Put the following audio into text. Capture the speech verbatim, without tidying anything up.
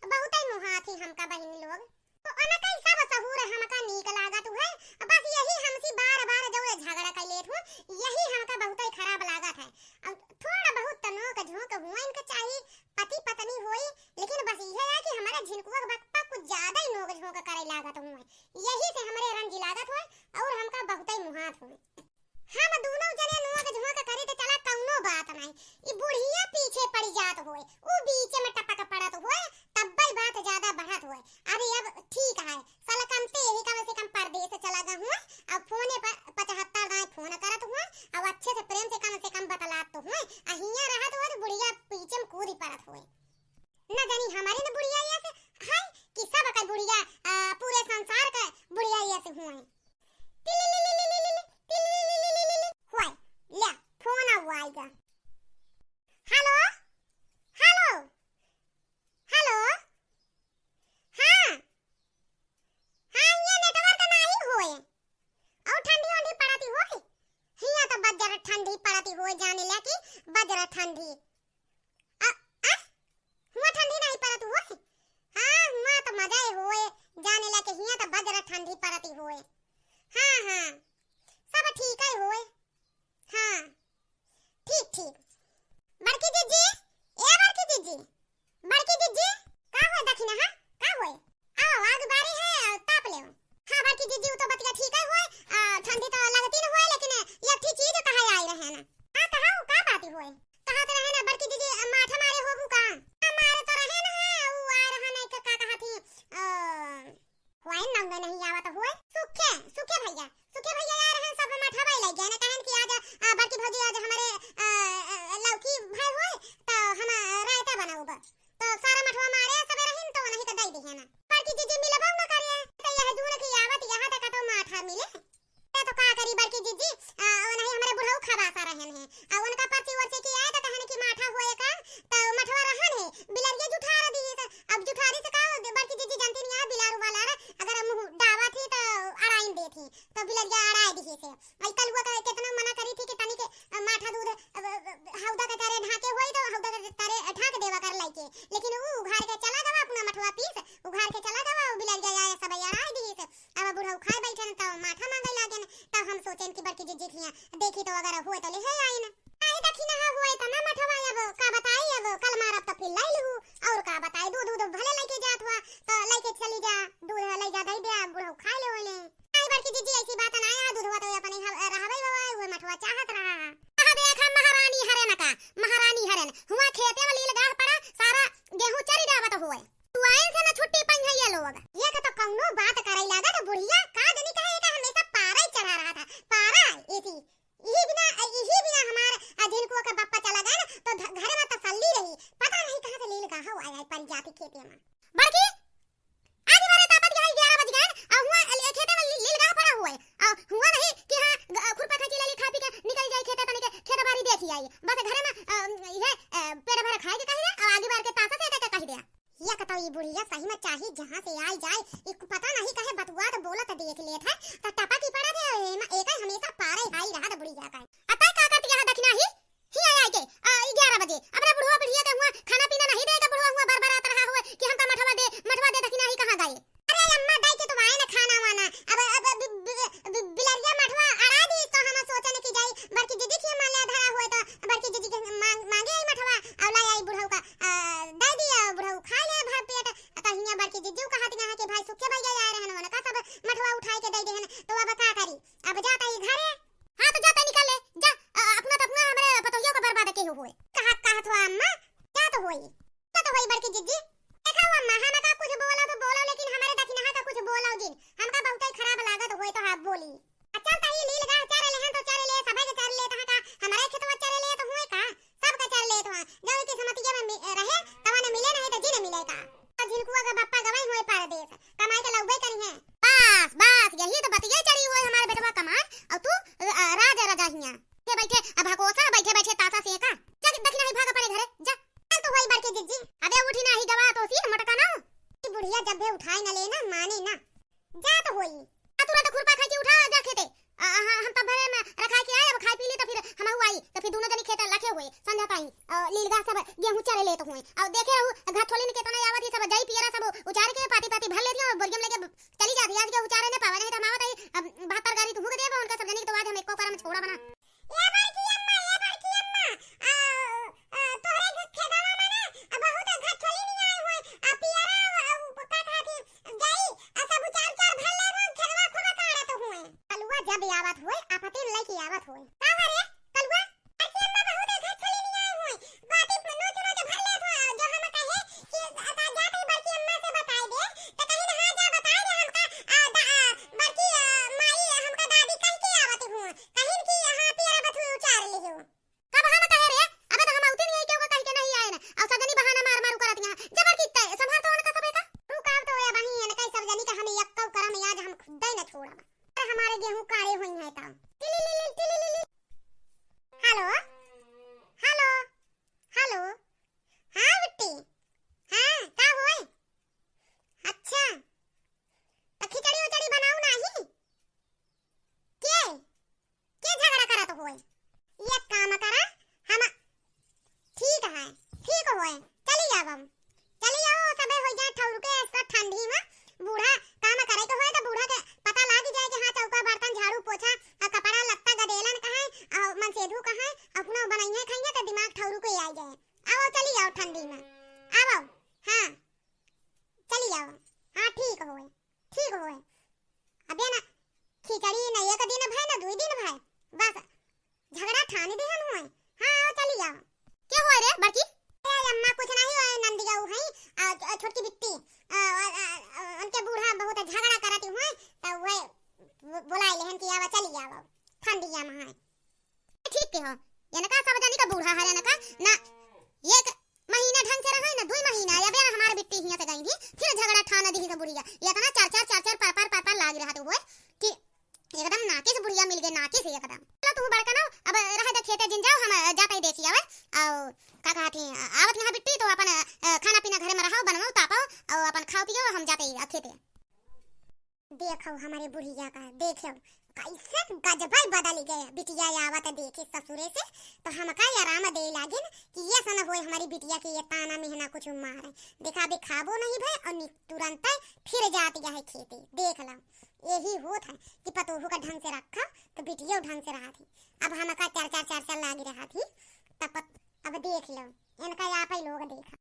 बहुतै मोहात ही हमका बहिनी लोग। तो उनका ही सब सहूर हमका नीक लागत हुए, बस यही हमसे बार बार जो झगड़ा कर लेत हुए, यही हमका बहुतै खराब लागत है। अब थोड़ा बहुत तो नोक झोंक हुए इनके चाही, पति पत्नी होई, लेकिन बस यह है कि हमारे झिनकुआ के बात पर कुछ ज्यादा ही नोक झोंक करे लागत हुए, यही से हमरे रंज लागत हुए और हमका बहुतै मोहात हुए। हम दुनो जने नोक झोंक करी त चला कौनो बात नाहीं। ई बुढ़िया पीछे पड़ी जात होए, ऊ बीच में टपक पड़त होए, तब्बै बात ज्यादा बढ़त होए। अरे अब ठीक है, साला कम से यही कम से कम परदेस चला गा हुए, अब फोने पर पचहत्तर दाएं फोन करत हुए, अब अच्छे से प्रेम से कम से कम बतलात तो हुए, आ हियां रहत होए तो बुढ़िया पीछे में कूदी पड़त होए। न जानी हमारे न बुढ़िया ये से है कि सब का बुढ़िया, आ, पूरे संसार का बुढ़िया ये से हुए। होय, ले, फोन आवा आइगा। हेलो, हेलो, हेलो। हाँ, हाँ, ये network नाही होए। और ठंडी वंडी पड़ती होए। हियां तो बज्जर ठंडी पड़ती होए, जाने ला कि बज्जर ठंडी। आ, आ? हुआं ठंडी नहीं पड़त होए? हाँ, हुआं तो मजा ही होए, जाने ला कि हियां तो बज्जर ठंडी पड़ती होए। हाँ, हाँ, सब ठीक है होए। हाँ, ठीक, ठीक। बड़की जिज्जी, ए बड़की जिज्जी, बड़की जिज्जी, का होए दखिना, हाँ? का होए? आओ, आग बारी है, ताप लेओ। हाँ, बड़की जिज्जी, उ तो बतिया ठीक है होए, आ, ठंडी तो लगती न होए, लेकिन एक ठी चीज कहे आई रहे ना। हाँ, कहा, उ का बात होए? कहत रहे ना, बड़की जिज्जी, माठा मारे होबू का? हाँ, मारे तो रहे ना, हाँ, उ आ रहा नहीं, का, का कहा थी, अ, होए, नंगे नहीं आवत होए। सुखे, सुखे भैया, सुखे भैया आ रहे हैं, सब मठवा लग गए ना, कहन कि आज, आ, बड़की भौजी आज हमारे, आ, आ, लौकी भाई होए, तो हम, आ, रायता बनाऊब। तो सारा मठवा मारे सबे रहिन, तो उन्हीं के दे दिहे ना। बड़की जिज्जी मिलबो न करे, तो यह जून की आवत, यहाँ तक तो माठा मिले। तो का करी बड़की जिज्जी, आ, वो नहीं हमारे बुढ़ऊ खबासा रहन हैं। आ, उनका पर्ची वर्ची की आए तो कहन कि माठा होए का, तो मठवा रहन है, बिलरिया जुठार दी से। अब जुठारी से का, बड़की जिज्जी जानती नहीं है, बिलारू वाला रे, अगर मुँह डावा थी तो अड़ाइन दे थी, तो बिलरिया अड़ाए दी से। आई कलुआ का कितना मना करी थी कि तनी के, अ, माठा दूध, अ, अ, अ, हौदा के तारे ढाके होई तो हौदा के तारे ढाक देवा कर लाइके, लेकिन ऊ उघार के चला गवा अपना मठवा पीस, उघार के चला गवा, ऊ बिलरिया आए सब अड़ाए दी से। अब बुढ़ऊ खाए बैठन, तब माठा मांगे लागेन, तब हम सोचेन कि बड़की जिज्जी खिया देखी तो अगर होए तो ले है आइन। आई देखी ना होए तो ना मठवा, अब का बताई, अब कल मारब तो फिर लाई लिहू, और का बताई, दूध दूध भले लेके जात हुआ तो लेके चली जा, दूध ले जा दे दे, बुढ़ऊ खाए ले होले। आई बड़की जिज्जी ऐसी बात ना है, दूधवा तो अपने ह-, रहबे बाबा, वो मठवा चाहत रहा। कहा देख हम महारानी हरेन का, महारानी हरेन, हुआ खेते में लील गाह पड़ा, सारा गेहूं चरी जावत हुए। तू आइन से ना छुट्टी पाई है ये लोग। ये का तो कौनो बात करे लागत बुढ़िया, का जनी कहे का हमेशा पारा ही चढ़ा रहा था, पारा, इसी, यही बिना, यही बिना हमार, आ, जिनको का बप्पा चला गया ना, तो ध-, घर में तसल्ली रही, पता नहीं कहाँ से लील गाह आया है, परी जाती खेते में। बड़की, आज बारे तापत गया ग्यारह बज गए, आ हुआ ले-, खेते में ली-, लील गाह पड़ा हुआ है, आ हुआ नहीं कि हाँ, ग-, खुरपा खैंची ले ली, खा पी के निकल जाई खेते, तनी के खेत बारी देखी आई, बस घरे में, अ, ये, अ, पेट भर खाए के कही दे, और आगे बार के तासा से के कही दे। या कतौ ई बुढ़िया सही में चाही जहाँ से आई जाए, ई पता नहीं कहे बतुआत बोलत देख लेत है, त टपकी पड़त है, एमा एकर हमेशा पारे आई रहत बुढ़िया का। अतः का करती यहाँ दखिना ही? ही आई आई के, आ, ग्यारह बजे। अपने बुढ़वा बुढ़िया के हुआ खाना पीना नहीं देगा, बुढ़वा हुआ बरबरात रहा हुआ कि हमका मठवा दे, मठवा दे दखिना ही कहाँ गए? अरे अम्मा, दाई के तो आए ना खाना वाना। अब, अब, अब बि-, बि-, बि-, बिलरिया मठवा अड़ा दी तो हम सोचन कि जाई बड़की जिज्जी के मान ले धरा हुए तो बड़की जिज्जी के मांग, मांगे आई मठवा, और लाई आई बुढ़ऊ का, आ, दे दिया बुढ़ऊ, खा ले भर पेट। तो हियां बड़की जिज्जी कहत यहाँ के भाई सुखे भैया आए रहन, उनका सब मठवा उठाए के दे देहन, तो अब का करी? अब जाता ही घरे। हाँ तो जाता निकल ले, जा, अ, अपना तो अपना हमारे पतोहियों का बर्बाद के हुए। कहा, कहत हुआ अम्मा, जा तो होई। तो होई बड़की जिज्जी। देखा हुआ अम्मा, हम का कुछ बोलो तो बोलो, लेकिन हमारे दखिनहा का कुछ बोलो जिन। हमका बहुतै खराब लागत होए तो आप बोली। अच्छा, त ई लील गाह चरे लेहन तो चरे ले, सबै के चरे ले, तहाँ का हमरे खेतवा चरे ले तो हुए का? सबका चरे ले तो हुआ। जौन किस्मतिया में मि-, रहे, तवन मिले, नहीं तो जिन मिले का। तो झिनकुआ का बप्पा गवाई हुए परदेस, कमाई के लौबे करी हैं। बस, बस, यही तो बतिया चढ़ी हुए हमारे बेटवा कमाए, और तू, अ, राजा राजा हिया। के बैठे, अब हकोसा बैठे बैठे तासा से का। जा दखिना ही भाग अपने घरे, जा। चल तो होई बड़की जिज्जी। अबे उठी ना ही गवा तो सी मोटका ना। ई बुढ़िया जब भी उठाए न लेना, माने ना। जा तो होई। आ तुरंत खुरपा खैंची उठा जा खेते। आ, आ, हम तब भरे में रखा के आए, अब खाई पी ली तो फिर हम आई, तो फिर दोनों जनी खेत लखे हुए, संझा पाई, आ, लीलगा सब गेहूं चरे लेत हुए। और देखे रहू, घाट छोली में कितना आवत, ये सब अपन खाओ पियो, हम जाते ही खेते। देखो हमरे बुढ़िया का, देखो कैसे गजबे बदल गए। बिटिया आवत देखी ससुरे से, तो हमका आराम दे लागिन कि ये सन होए हमरी बिटिया के ये ताना मेहना कुछ मारे। देखा, अभी खाबो नहीं भए और नि-, तुरंत फिर जात गया है खेते। देख लो, यही होत है कि पतोहू का ढंग से रखा तो बिटिया ढंग से रहा थी। अब हमका चार चार चार चार लागी रहा थी, तब पत-, अब देख लो, इनका आप ही लोग देखा।